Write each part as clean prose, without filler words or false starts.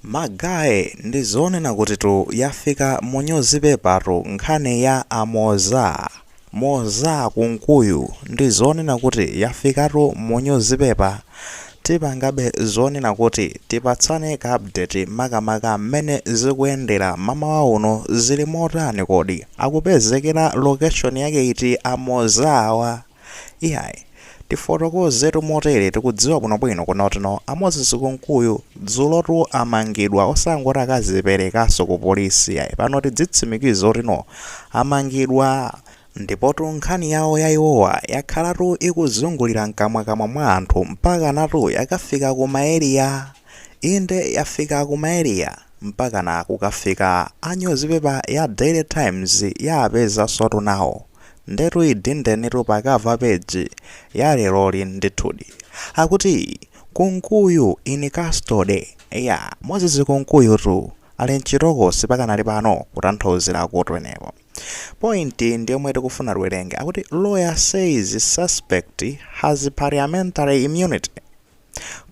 Ma guy ndizonena kutitu yafika mu nyuzipepatu nkhani ya a Moza Moza Kunkuyu ndizonena kuti yafikatu mu nyuzipepa tipangabe zonena kuti tipatsane ka update makamaka mmene zikuyendera mamawa uno zili motani kodi akupezekera location yake iti a Moza awa Iyayi, tifotokozetu motere, tikudziwa bwinobwino kunena kutino a Moses Kunkuyu dzulotu amangidwa osangoti akaziperekanso ku polisi iyayi, pano tidzitsimikiza kutino amangidwa. Ndipotu nkhani yawo ya iwowa yakhalatu ikuzungulira mkamwakamwa mwa anthu mpakanatu yakafika ku ma area. Inde yafika ku ma area mpakana kukafika a nyuzipepa ya Daily Times yaapezansotu nawo. Ndetu idindenitu pa cover page ya leroli ndithudi. Akuti Kunkuyu in custody. Eya, Moses Kunkuyutu ali mchitokosi pakanali pano kutanthauzira kumeneko. Point ndi yomwe tikufuna tiwerenge. Akuti lawyer says suspect has parliamentary immunity.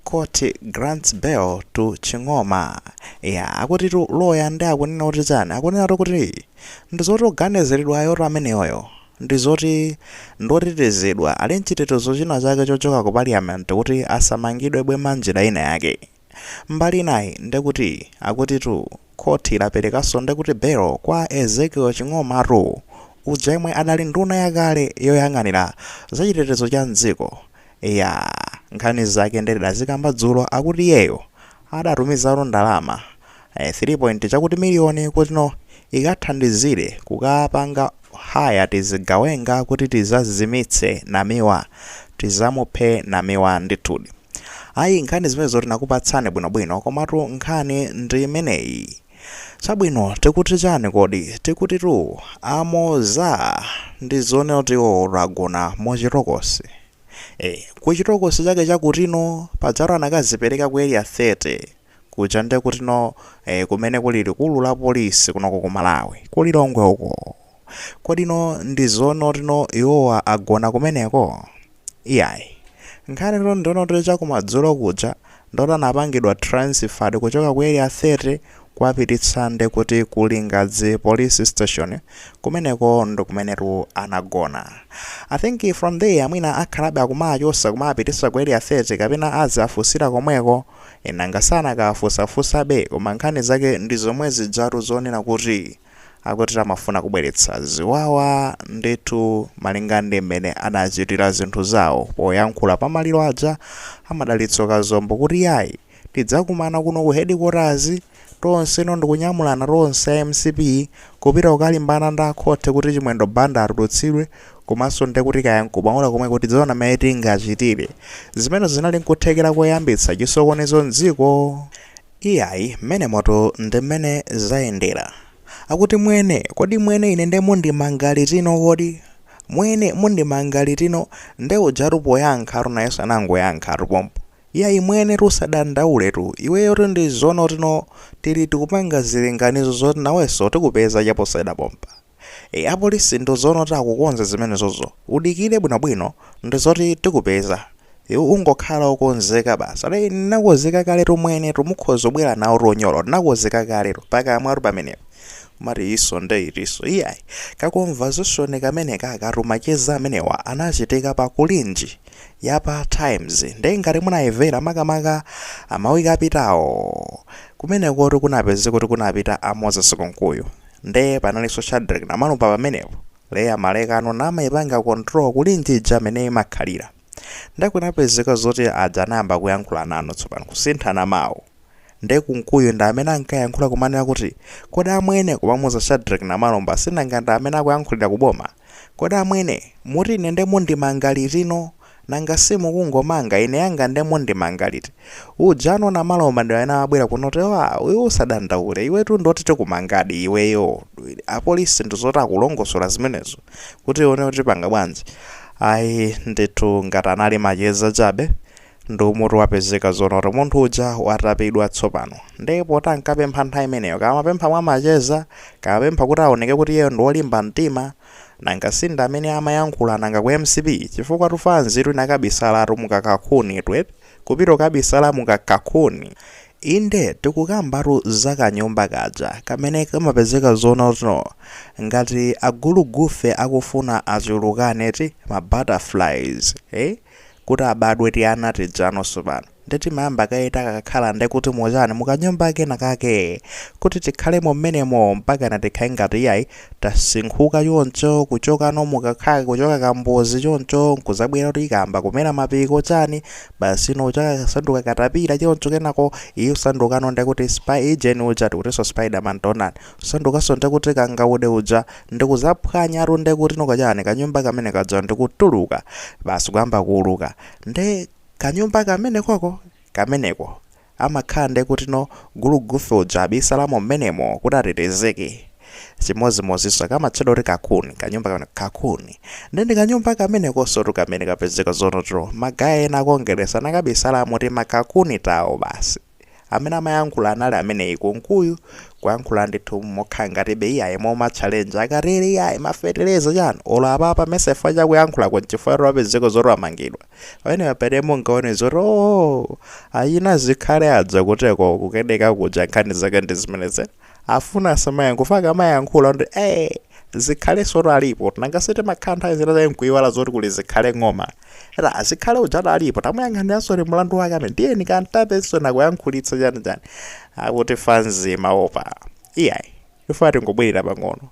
Court grants bail to Ching'oma. Ya, akutitu loya nde akunena kuti chani? Akunenatu kuti ndizoti oganiziridwayotu ameneyoyo ndizoti ndotetezedwa, ali nchitetezo china chake chochoka ku parliament kuti asamangidwebwe mwanjira ina yake. Mbali inayi ndekuti akutitu khoti laperekanso ndekuti bail kwa Ezekiel Ching'omatu uja yemwe adali nduna yakale yoyang'anira zachitetezo cha mdziko. Eya, nkhani zake nde tidazikamba dzulo akuti iyeyo adatumizatu ndalama 3 point chakuti miliyoni kutino ikathandizire kukapanga hire tizigawenga kuti tizazimitse Namiwa, tizamuphe Namiwa ndithudi. Ayi nkhani zimenezo tinakupatsani bwinobwino komatu nkhani ndi imeneyi. Chabwino tikuti chani kodi? Tikutitu a Moza ndi zonena kuti iwowo agona muchitokosi. E, kuchitokosi chake chakutino pajatu anakazipereka ku Area 30 kuja nde kutino e, kumene kuli likulu la polisi kunoko ku Malawi ku Lilongwe uko. Kodino ndi zoona kutino iwowa agona kumeneko? Iyayi. Nkhanitu ndi yonena kuti chakumadzulo kuja ndoti anapangidwa transferred kuchoka ku Area 30 kuwapititsa ndekuti ku Lingadzi Police Station kumeneko ndikumenetu anagona. I think from there mwina akhalabe akumawachotsa kumawapititsa ku Area 30 kapena aziafunsira komweko nanga sanakawafunsafunsabe koma nkhani zake ndi zomwe zijatu zonena kuti Akuti amafuna kubweretsa ziwawa ndithu malinga ndi mmene anachitira zinthu zawo poyankhula pa maliro aja a Madalitso Kazombo kuti yayi tidzakumana kuno ku headquarters tonseno ndikunyamulana tonse a mcp kupita kukalimbana ndi akhothe kuti Chimwendo Banda atulutsidwe komanso ndekuti kaya nkubaula komweko tidzaona mmene tingachitire. Zimenezo zinali nkuthekera koyambitsa chisokonezo m'dziko. Iyayi mmenemotu ndi mmene zayendera. Akuti mwene, kodi mwene ine nde mundimanga litino kodi? Mwene mundimanga litino? Nde ujatu poyankhatu nayenso anangoyankhatu pompo. Iyayi mwenetu usadandauletu, iweyotu ndi zoona kutino tili tikupanga zilinganizo zoti nawenso tikupeza chaposachedwa pompa. E, apolisi ndi zoona kuti akukonza zimenezozo. Udikire bwinobwino, ndi zoti tikupeza. Iwe ungokhala okonzeka basi. Ati ndinakonzeka kaletu mwenetu, mukhoza kubwera nawotu unyolo, ndinakonzeka kaletu. Pakamwatu pamenepo. Kumati iso nde itiso. Iyayi, ka conversation kamenekakatu macheza amenewa anachitika pa Kulinji ya pa Times. Nde ngati munaimvera makamaka mawiki apitawo, kumenekotu kunapezeka kuti kunapita a Moses Kunkuyu. Nde panalinso Shadreck Namalomba pamenepo. Leah Malekano namaipanga control Kulinji ija mene imakhalira. Nde kunapezeka zoti aja anayamba kuyankhulanano tsopano, kusinthana mawu. Nde Kunkuyu ndi amene ankayankhula kumanena kuti, kodi amwene, kumamuuza Shadreck Namalomba, sinanga ndi amene akuyankhulira ku boma? Kodi amwene, muti ine nde mundimanga litino? Nanga simukungomanga, ine yanga nde mundimanga liti? Ujano Namalomba ndi amene amabwera kuno kuti aah iwe usadandaule, iwetu ndoti tikumangadi iweyo. Apolisi ndizoti akulongosola zimenezo kuti tione kuti tipanga bwanji. Ayi ndithu ngati anali macheza chabe ndi umutu wapezeka zoona kuti munthu uja watapidwa tsopano. Nde poti ankapempha nthawi imeneyo, kaya amapempha mwa macheza, kaya amapempha kuti aoneke kuti iyeyo ndi wolimba mtima, Nanga si ndi amene amayankhula nanga ku mcp chifukwa tu fanzitu inakabisalatu mukakakhunitu eti kupita kukabisala mukakakhuni. Inde, tikukambatu za kanyumba kaja kamene kamapezeka zoona ngati agulugufe akufuna achulukane ti ma butterflies, kuti abadwe tiana tijanonso pano. Ndeti mayamba kaita kakakhala ndekuti muchani mukanyumba kena kake kuti tikhalemo mmenemo mpaka tikhale ngati iyayi tasinkhuka choncho, kuchokano mukakhala kuchoka kambozi choncho nkuzabwera kuti ikamba kumera mapiko chani, basi no chaka kasanduka katapira choncho, kenako iyo sandukano ndekuti ijeni uja tikutinso Spiderman tonani, sandukanso ndekuti kangaude uja ndikuzaphwanyatu ndekuti nokachani kanyumba kamene kaja ndikutuluka basi kuyamba kuuluka. Nde kanyumba kamene koko kameneko amakhala ndekuti no gulugufe uja abisalamo mmenemo kuti atetezeke. Chimodzimodzinso kamatchedwa kuti cocoon, kanyumba kamene cocoon. Ndende kanyumba kamenekonso tu kamene kapezeka zonotero ma guy ena akongeresa nakabisalamo ti ma cocoon tawo basi. Amene amayankhula anali ameneyi Kunkuyu, kuyankhula ndithu mokhala ngatibe iyayi moma challenge akatere iyayi mafetereza chani olo apapa mesefa chakuyankhula kunchifukwa apezeka zoti amangidwa. Pamene pamene mungaone zoti oh ayina Zikhale adza kuteko kukedeka kuja nkhani zake ndi zimenezi afuna asamayankho faka amayankhula ndi Zikhale soto alipo nanga siti makhala nthawi zina zake nkuiwala zoti kuli Zikhale Ng'oma ra Zikhale uja alipo tamuyang'aniranso ni mlandu wake amene ndiyeni kantapenso nakuyankhulitsa chani chani akuti fanzi maopa iyayi ife tingobwerera pang'ono.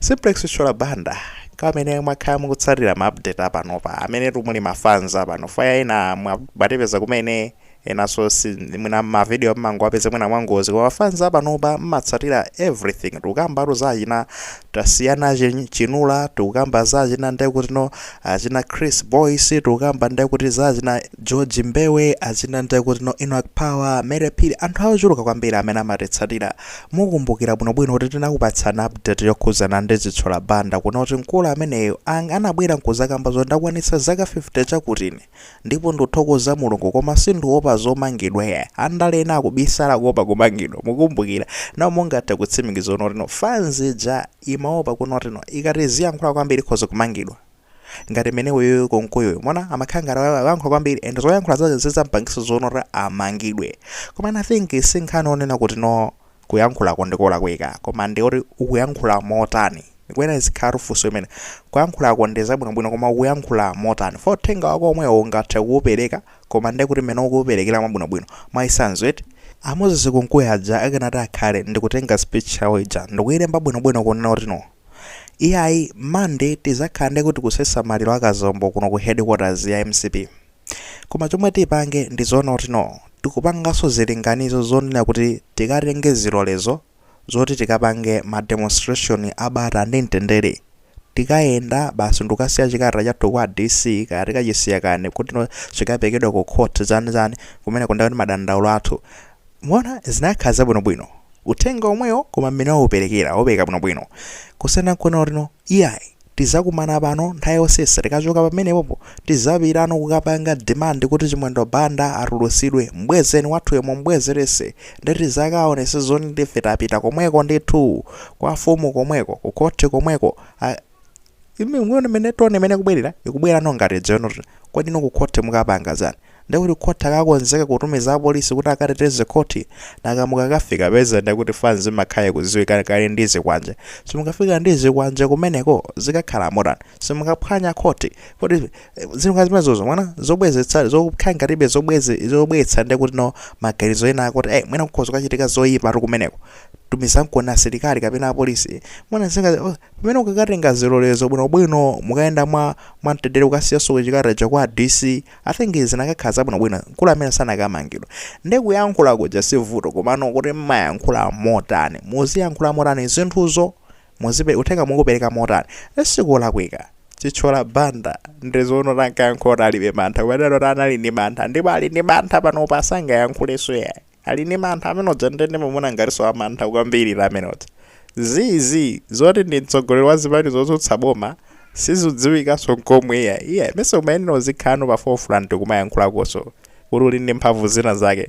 Simplex Chithyola Banda kamene mwakhala mukutsatira ma update apanopa amene tumuli ma fans apano faya ena mwatipeza kumene enanso si mwina ma video mmango apeza mwina mwangozi, koma fans apanopa mmatsatira everything. Tikukamba za achina tasiyana Chinula, tikukamba za achina ndekuti no achina Chris Boyce, tikukamba ndekuti za achina George Mbewe, achina ndekuti no Enoch Power, Mary Phiri, anthu ochuluka kwambiri amene amatitsatira. Mukumbukira bwinobwino kuti tinakupatsani update yokhuzana ndi Chithyola Banda kuna kuti mkulu ameneyo anabwera nkuzakamba zoti ndakwanitsa zaka 50 chakutine ndipo ndikuthokoza Mulungu koma sindiopa zomangidwa ya andale ena akubisala kuopa kumangidwa. Mukumbukira nawo mungathe kutsimikiza kuti no fans ija imaopa kunoti no ikati ziyankhula kwambiri ikhoza kumangidwa ngati mene uyu Kunkuyu mona amakhala ngati wayankhula kwambiri and zoyankhula zake zidzampangisa zonoti amangidwe. Koma I think sinkhani onena kuti no kuyankhulako ndikolakwika, koma ndioti ukuyankhula motani kwena zikhala funso imene kuyankhulako ndi zabwinobwino koma ukuyankhula motani fo uthenga wako omwewo ungathe kuwupereka koma ndiye kuti mmene ukuwuperekera mwabwinobwino. Mwachitsanzo eti a Moses Kunkuyu aja akanati akhale ndikutenga speech yawo ija ndikuyilemba bwinobwino kunena kuti no iyayi Monday tizakhala ndi kuti kusesa maliro akazombo kuno ku headquarters ya MCP, koma chomwe tipange ndi zoona kuti no tikupanganso zilinganizo zonena kuti tikatenge zilolezo zoti tikapange ma demonstration abata ndi mtendere, tikayenda basi ndikukasiya chikalata chathu kwa DC kaya tikachisiya kani kuti no chikapekedwa ku court chani chani kumene kundati madandaulo athu. Muona zinakhala zabwinobwino uthenga omwewo koma mmene wauperekera waupereka bwinobwino kusiyana nkuona kuti no iyayi tizakumana pano nthawi yosesa tikachoka pamenepopo tizapitano kukapanga demand kuti Chimwendo Banda atulutsidwe, mbwezeni wathuyo mumbwezerese, ndi tizakaonese zoni ndife tapita komweko ndithu kwa fumu komweko kukhoti komweko. Ime mene tone imene kubwerera ikubwera no ngati dzeno kodi no kukhoti mukapanga zani ndikuti khoti akakonzeka kutumiza apolisi kuti akateteze khoti nanga mukakafika peza ndikuti fans makhaya kuziwika kale ndi zikwanje simukafika ndi zikwanje kumeneko zikakhala motani simukaphwanya khoti kodi zinthu zimenezozo mwana zobwezetsa zokhala ngatibe zobwetsa ndikuti no maganizo ena akuti mwina kukhoza kukachitika zoyipa tu kumeneko tumiza mkona asilikali kapena apolisi mwana zinga pamene ukakatenga zilolezo bwinobwino mukayenda mwa mwamtendere ukasiyaso chikalata kwa DC. I think zinakakhala zabwinobwino mkulu amene sanakamangidwa. Ndikuyankhula kuja sivuto komano kuti mmayankhula motani, muziyankhula motani zinthuzo muzipe uthenga mukupereka motani sikulakwika. Chithyola Banda ndizoona tankayankhula alibe mantha kumatero anali ndi mantha ndipo ali ndi mantha panopa sangayankhulenso yayi ali ndi mantha amene uja ndende mamuna ngatinso amantha kwambiri amene uja zizi zoti ndi mtsogoleri wa zipani zotsutsa boma sizidziwikanso nkomwe iya iya mese umayenera uzikhala pa forefront kumayankhulakonso kuti uli ndi mphamvu zina zake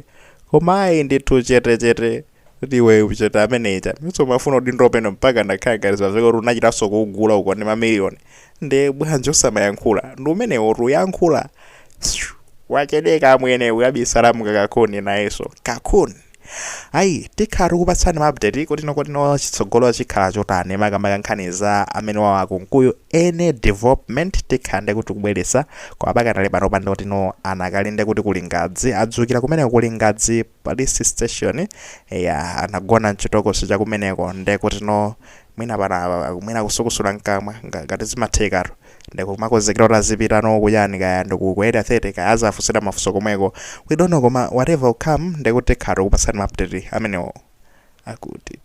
koma ayi ndithu chetechete kuti iwe chete ameneja mese umafuna udindo peno mpaka ndakhala ngati zimaveka kuti unachitanso kuugula uko ndi mamiliyoni ndi bwanji osamayankhula ndi umenewo tuyankhula wachedeka amwene ukabisala muka cocoon nayenso cocoon. Ayi, tikhala tikupatsani ma update kuti no, kuti no, chitsogolo chikhala chotani makamaka nkhani za amene wawa Kunkuyu. Any development tikhala ndi kuti kubweretsa kwa pakanali pano pano kuti no, anakali ndi kuti kuli Ngadzi, adzukira kumeneko kuli Ngadzi Police Station ya, anagona mchitokosi chakumeneko. Ndekuti no, mwina pana mwina kusukusula mkamwa ngati zimathekatu, ndikumakonzekera kuti azipita no kuyani, kaya ndiku Area 30, kaya azafunsira mafunso komweko, we don't know. Koma whatever will come, ndikuti tikhala tikupatsani ma update amenewo akuti.